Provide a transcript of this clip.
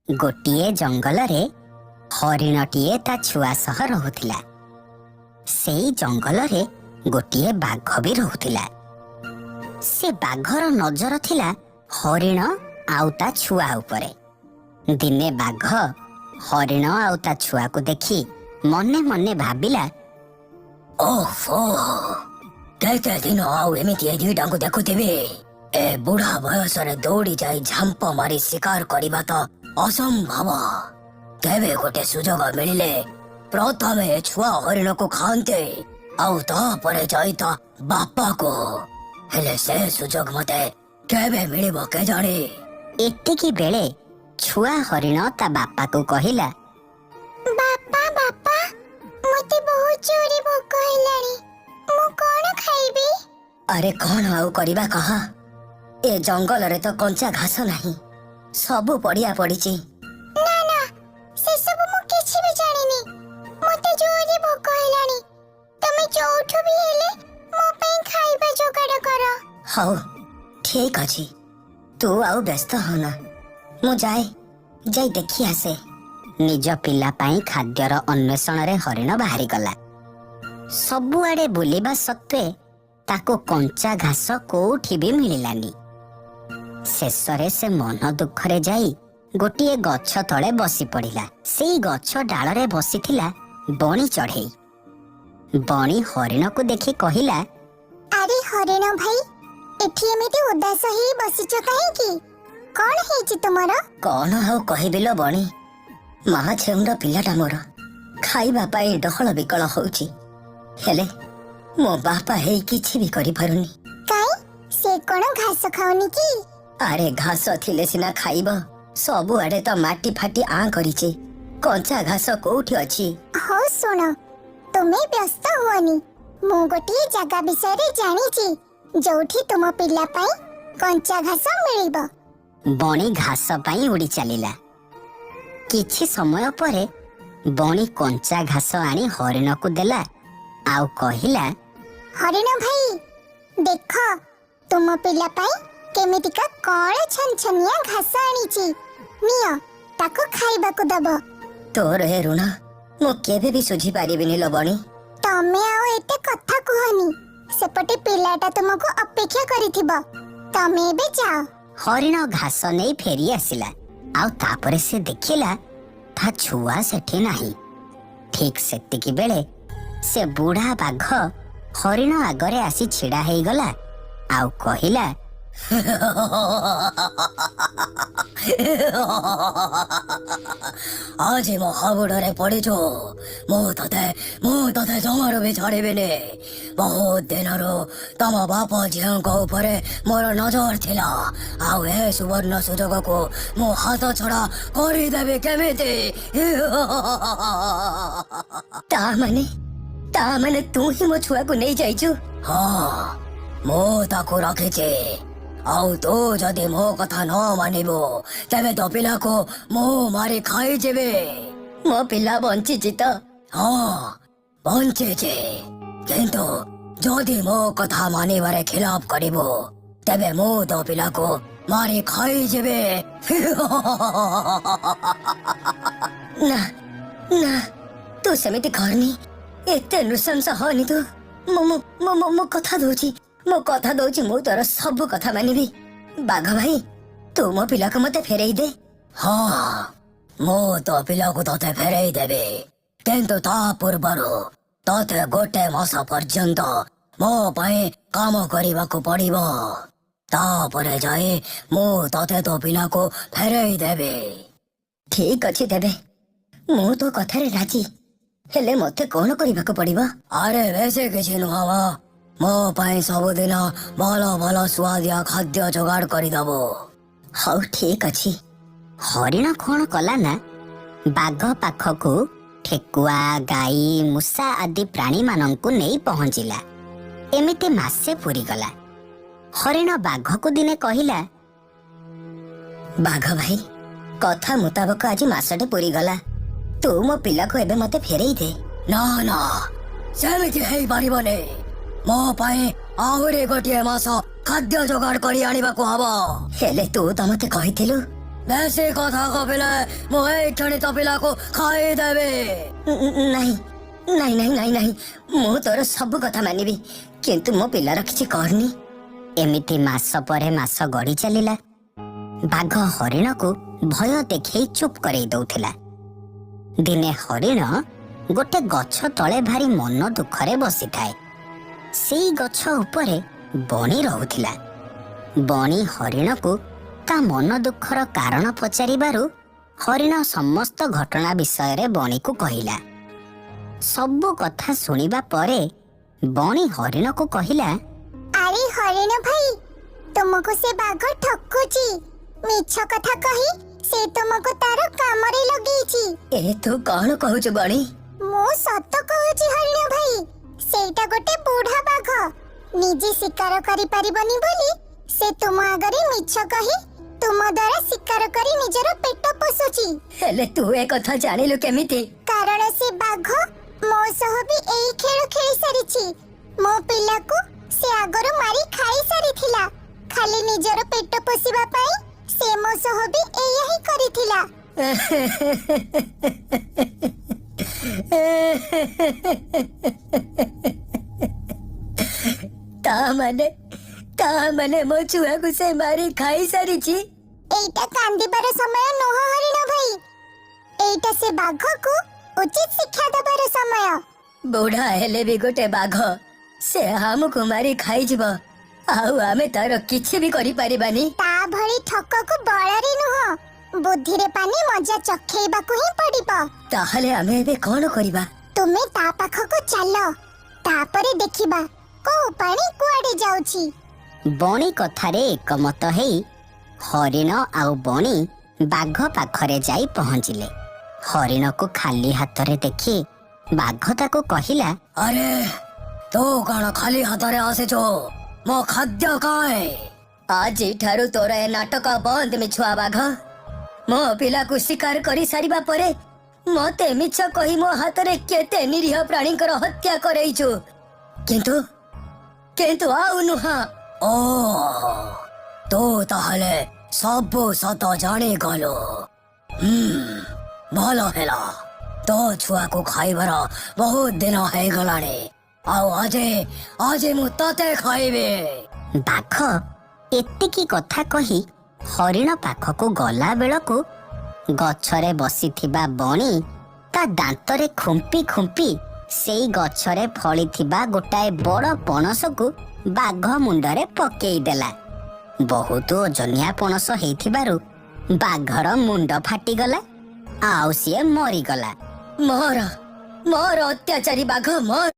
ଗୋଟିଏ ଜଙ୍ଗଲରେ ହରିଣଟିଏ ତା ଛୁଆ ସହ ରହୁଥିଲା। ସେଇ ଜଙ୍ଗଲରେ ଗୋଟିଏ ବାଘ ବି ରହୁଥିଲା। ସେ ବାଘର ନଜର ଥିଲା ହରିଣ ଆଉ ତା ଛୁଆ ଉପରେ। ଦିନେ ବାଘ ହରିଣ ଆଉ ତା ଛୁଆକୁ ଦେଖି ମନେ ମନେ ଭାବିଲା, ଓହୋ, କେତେ ଦିନ ଆଉ ଏମିତି ଏ ଦିଟାଙ୍କୁ ଦେଖୁଥିବି? ଏ ବୁଢା ବୟସରେ ଦୌଡ଼ି ଯାଇ ଝାମ୍ପ ମାରି ଶିକାର କରିବା ତ ଅସମ୍ଭବ। କେବେ ଗୋଟେ ସୁଯୋଗ ମିଳିଲେ ପ୍ରଥମେ ଏ ଛୁଆ ହରିଣକୁ ଖାଆନ୍ତେ ଆଉ ତାପରେ ଯାଇ ତା ବାପାକୁ। ହେଲେ ସେ ସୁଯୋଗ ମତେ କେବେ ମିଳିବ କେଜାଣି। ଏତିକି ବେଳେ ଛୁଆ ହରିଣ ତା ବାପାକୁ କହିଲା, ବାପା, ବାପା, ମତେ ବହୁତ ଜୋରେ ଭୋକ ହେଲାଣି। ମୁଁ କଣ ଖାଇବି? ଆରେ, କଣ ଆଉ କରିବା କହ? ଏ ଜଙ୍ଗଲରେ ତ କଞ୍ଚା ଘାସ ନାହିଁ, ସବୁ ପଡିଆ ପଡିଛି। ନା ନା, ସେସବୁ ମୁଁ କିଛି ବି ଜାଣିନି। ମତେ ଜୋରେ ଭୋକ ହେଲାଣି। ତମେ ଯୋଉଠୁ ବି ହେଲେ ମୋ ପାଇଁ ଖାଇବା ଯୋଗାଡ଼ କର। ହଉ, ଠିକ ଅଛି, ତୁ ଆଉ ବ୍ୟସ୍ତ ହନା। ମୁଁ ଯାଏ, ଯାଇ ଦେଖି ଆସେ। ନିଜ ପିଲା ପାଇଁ ଖାଦ୍ୟର ଅନ୍ୱେଷଣରେ ହରିଣ ବାହାରିଗଲା। ସବୁଆଡେ ବୁଲିବା ସତ୍ତ୍ୱେ ତାକୁ କଞ୍ଚା ଘାସ କୋଉଠି ବି ମିଳିଲାନି। ଶେଷରେ ସେ ମନ ଦୁଃଖରେ ଯାଇ ଗୋଟିଏ ଗଛ ତଳେ ବସି ପଡ଼ିଲା। ସେଇ ଗଛ ଡାଳରେ ବସିଥିଲା ବଣି ଚଢ଼େଇ। ବଣି ହରିଣକୁ ଦେଖି କହିଲା, ଆରେ ହରିଣ ଭାଇ, ଏଠି ଏମିତି ଉଦାସ ହେଇ ବସିଛ କାହିଁକି? କଣ ହେଇଛି ତୁମର? କଣ ଆଉ କହିବି ଲୋ ବଣି, ମା ଛେଉଣ୍ଡ ପିଲାଟା ମୋର ଖାଇବା ପାଇଁ ଡହଳ ବିକଳ ହଉଛି, ହେଲେ ମୋ ବାପା ହେଇ କିଛି ବି କରିପାରୁନି। କାଇଁ, ସେ କଣ ଘାସ ଖାଉନି କି? ଆରେ, ଘାସ ଥିଲେ ସିନା ଖାଇବ। ସବୁଆଡେ ତ ମାଟି ଫାଟି ଆଁ କରିଛି, କଞ୍ଚା ଘାସ କୋଉଠି ଅଛି? ହଉ ଶୁଣ, ତୁମେ ବ୍ୟସ୍ତ ହୁଅନି। ମୁଁ ଗୋଟିଏ ଜାଗା ବିଷୟରେ ଜାଣିଛି, ଯୋଉଠି ତୁମ ପିଲା ପାଇଁ କଞ୍ଚା ଘାସ ମିଳିବ। ବଣି ଘାସ ପାଇଁ ଉଡ଼ି ଚାଲିଲା। କିଛି ସମୟ ପରେ ବଣି କଞ୍ଚା ଘାସ ଆଣି ହରିଣକୁ ଦେଲା ଆଉ କହିଲା, ହରିଣ ଭାଇ, ଦେଖ, ତୁମ ପିଲା ପାଇଁ କେମିତିକା କଳ ଛନଛନିଆ ଘାସ ଆଣିଛି। ନିଅ, ତାକୁ ଖାଇବାକୁ ଦବ। ତୋର ଏ ଋଣ ମୁଁ କେବେ ବି ସୁଝି ପାରିବିନି ଲୋ ବଣି। ତମେ ଆଉ ଏତେ କଥା କୁହନି। ସେପଟେ ପିଲାଟା ତୁମକୁ ଅପେକ୍ଷା କରିଥିବ। ତମେ ଏବେ ଯାଅ। ହରିଣ ଘାସ ନେଇ ଫେରି ଆସିଲା ଆଉ ତାପରେ ସେ ଦେଖିଲା ତା ଛୁଆ ସେଠି ନାହିଁ। ଠିକ ସେତିକି ବେଳେ ସେ ବୁଢା ବାଘ ହରିଣ ଆଗରେ ଆସି ଛିଡା ହେଇଗଲା ଆଉ କହିଲା, ଆଜି ମୋ ହାବୁଡ଼ରେ ପଡ଼ିଛୁ। ମୁଁ ତତେ ଜମାରୁ ବି ଛାଡ଼ିବିନି। ବହୁତ ଦିନରୁ ତମ ବାପ ଝିଅଙ୍କ ଉପରେ ମୋର ନଜର ଥିଲା ଆଉ ଏ ସୁବର୍ଣ୍ଣ ସୁଯୋଗକୁ ମୁଁ ହାତ ଛଡ଼ା କରିଦେବି କେମିତି? ତା ମାନେ ତୁ ହିଁ ମୋ ଛୁଆକୁ ନେଇ ଯାଇଛୁ? ହଁ, ମୁଁ ତାକୁ ରଖିଛି ଆଉ ତୁ ଯଦି ମୋ କଥା ନ ମାନିବୁ, ତେବେ ତୋ ପିଲାକୁ ମୁଁ ମାରି ଖାଇଯିବି। ମୋ ପିଲା ବଞ୍ଚିଛି ତ? ହଁ, ବଞ୍ଚିଛି, କିନ୍ତୁ ଯଦି ମୋ କଥା ମାନିବାରେ ଖିଲାପ କରିବୁ, ତେବେ ମୁଁ ତୋ ପିଲାକୁ ମାରି ଖାଇଯିବି। ନା ନା, ତୁ ସେମିତି କରନି, ଏତେ ନୃଶଂସ ହନି ତୁ। ମୁଁ ମୁଁ ମୁଁ ମୁଁ ମୁଁ କଥା ଦଉଛି, ମୁଁ କଥା ଦଉଛି, ମୁଁ ତୋର ସବୁ କଥା ମାନିବି। ବାଘ ଭାଇ, ତୁ ମୋ ପିଲାକୁ ମତେ ଫେରେଇ ଦେ। ହଁ, ମୁଁ ତୋ ପିଲାକୁ ତତେ ଫେରେଇ ଦେବି, କିନ୍ତୁ ତା ପୂର୍ବରୁ ତତେ ଗୋଟେ ମାସ ପର୍ଯ୍ୟନ୍ତ ମୋ ପାଇଁ କାମ କରିବାକୁ ପଡିବ। ତାପରେ ଯାଇ ମୁଁ ତତେ ତୋ ପିଲାକୁ ଫେରେଇ ଦେବି। ଠିକ ଅଛି ତେବେ, ମୁଁ ତୋ କଥାରେ ରାଜି। ହେଲେ ମତେ କଣ କରିବାକୁ ପଡିବ? ଆରେ, ବେଶୀ କିଛି ନୁହଁ ମ। ମୋ ପାଇଁ ସବୁଦିନ ଭଲ ଭଲ ସୁଆଦିଆ ଖାଦ୍ୟ ଯୋଗାଡ଼ କରିଦବୁ। ହଉ, ଠିକ ଅଛି। ହରିଣ କଣ କଲା ନା, ବାଘ ପାଖକୁ ଠେକୁଆ, ଗାଈ, ମୂଷା ଆଦି ପ୍ରାଣୀମାନଙ୍କୁ ନେଇ ପହଞ୍ଚିଲା। ଏମିତି ମାସେ ପୁରିଗଲା। ହରିଣ ବାଘକୁ ଦିନେ କହିଲା, ବାଘ ଭାଇ, କଥା ମୁତାବକ ଆଜି ମାସଟେ ପୁରିଗଲା। ତୁ ମୋ ପିଲାକୁ ଏବେ ମତେ ଫେରେଇ ଦେ। ନା ନା, ସେମିତି ହେଇପାରିବନି। ମୋ ପାଇଁ ଆହୁରି ଗୋଟିଏ ମାସ ଖାଦ୍ୟ ଯୋଗାଡ଼ କରି ଆଣିବାକୁ ହବ। ହେଲେ ତୁ ତ ମତେ କହିଥିଲୁ, ବେଶୀ କଥା କହିଲେ ମୁଁ ଏଇକ୍ଷଣି ତୋ ପିଲାକୁ ଖାଇଦେବି। ନାଇଁ ନାଇଁ ନାଇଁ ନାଇଁ ନାଇଁ, ମୁଁ ତୋର ସବୁ କଥା ମାନିବି, କିନ୍ତୁ ମୋ ପିଲାର କିଛି କରନି। ଏମିତି ମାସ ପରେ ମାସ ଗଡ଼ି ଚାଲିଲା। ବାଘ ହରିଣକୁ ଭୟ ଦେଖେଇ ଚୁପ୍ କରେଇ ଦଉଥିଲା। ଦିନେ ହରିଣ ଗୋଟେ ଗଛ ତଳେ ଭାରି ମନ ଦୁଃଖରେ ବସିଥାଏ। ସେଇ ଗଛ ଉପରେ ବଣି ରହୁଥିଲା। ବଣି ହରିଣକୁ ତା ମନ ଦୁଃଖର କାରଣ ପଚାରିବାରୁ ହରିଣ ସମସ୍ତ ଘଟଣା ବିଷୟରେ ବଣିକୁ କହିଲା। ସବୁ କଥା ଶୁଣିବା ପରେ ବଣି ହରିଣକୁ କହିଲା, ଆରେ ହରିଣ ଭାଇ, ତୁମକୁ ସେ ବାଘ ଠକୁଛି। ମିଛ କଥା କହି ସେ ତୁମକୁ ତାର କାମରେ ଲଗେଇଛି। ଏ ତୁ କଣ କହୁଛୁ ବଣି? ମୁଁ ସତ କହୁଛି ହରିଣ ଭାଇ, ସେଇଟା ଗୋଟେ ବୁଢା ବାଘ। ନିଜେ ଶିକାର କରିପାରିବନି ବୋଲି ସେ ତୁମ ଆଗରେ ମିଛ କହି ତୁମ ଦ୍ୱାରା ଶିକାର କରି ନିଜର ପେଟ ପୋଷୁଛି। ହେଲେ ତୁ ଏ କଥା ଜାଣିଲୁ କେମିତି? କାରଣ ସେ ବାଘ ମୋ ସହ ବି ଏଇ ଖେଳ ଖେଳି ସାରିଛି। ମୋ ପିଲାକୁ ସେ ଆଗରୁ ମାରି ଖାଇ ସାରିଥିଲା। ଖାଲି ନିଜର ପେଟ ପୋଷିବା ପାଇଁ ସେ ମୋ ସହ ବି ଏଇଆ ହିଁ କରିଥିଲା। ତା ମାନେ ମୋ ଛୁଆକୁ ସେ ମାରି ଖାଇ ସାରିଛି। ଏଇଟା କାନ୍ଦିବାର ସମୟ ନୁହଁ ହରିଣ ଭାଇ, ଏଇଟା ସେ ବାଘକୁ ଉଚିତ ଶିକ୍ଷା ଦେବାର ସମୟ। ବୁଢା ହେଲେ ବି ଗୋଟେ ବାଘ, ସେ ଆମକୁ ମାରି ଖାଇଯିବ ଆଉ ଆମେ ତାର କିଛି ବି କରିପାରିବାନି। ତା ଭଳି ଠକକୁ ବଳରେ ନୁହଁ, ବୁଦ୍ଧିରେ ପାନି ମଜା ଚଖେଇବାକୁ ହିଁ ପଡିବ। ତାହେଲେ ଆମେ ଏବେ କଣ କରିବା? ତୁମେ ତା ପାଖକୁ ଚାଲ, ତାପରେ ଦେଖିବା କୋଉ ପାଣି କୁଆଡେ ଯାଉଛି। ବଣି କଥାରେ ଏକମତ ହେଇ ହରିଣ ଆଉ ବଣି ବାଘ ପାଖରେ ଯାଇ ପହଞ୍ଚିଲେ। ହରିଣକୁ ଖାଲି ହାତରେ ଦେଖି ବାଘ ତାକୁ କହିଲା, ଆରେ, ତୁ କଣ ଖାଲି ହାତରେ ଆସିଛୁ? ମୋ ଖାଦ୍ୟ କାଇଁ? ଆଜିଠାରୁ ତୋର ଏ ନାଟକ ବନ୍ଦ ମିଛୁଆ ବାଘ। ମୋ ପିଲାକୁ ଶିକାର କରି ସାରିବା ପରେ ମତେ ମିଛ କହି ମୋ ହାତରେ କେତେ ନିରୀହ ପ୍ରାଣୀଙ୍କର ହତ୍ୟା କରେଇଛୁ, କିନ୍ତୁ କିନ୍ତୁ ଆଉ ନୁହଁ। ଓ, ତୁ ତାହେଲେ ସବୁ ସତ ଜାଣିଗଲୁ। ହୁଁ, ଭଲ ହେଲା। ତୋ ଛୁଆକୁ ଖାଇବାର ବହୁତ ଦିନ ହେଇଗଲାଣି, ଆଉ ଆଜି ଆଜି ମୁଁ ତତେ ଖାଇବି। ବାଘ ଏତିକି କଥା କହି ହରିଣ ପାଖକୁ ଗଲା ବେଳକୁ ଗଛରେ ବସିଥିବା ବଣି ତା ଦାନ୍ତରେ ଖୁମ୍ପି ଖୁମ୍ପି ସେଇ ଗଛରେ ଫଳିଥିବା ଗୋଟାଏ ବଡ଼ ପଣସକୁ ବାଘ ମୁଣ୍ଡରେ ପକେଇ ଦେଲା। ବହୁତ ଓଜନିଆ ପଣସ ହେଇଥିବାରୁ ବାଘର ମୁଣ୍ଡ ଫାଟିଗଲା ଆଉ ସିଏ ମରିଗଲା। ମର ମର, ଅତ୍ୟାଚାରୀ ବାଘ ମର।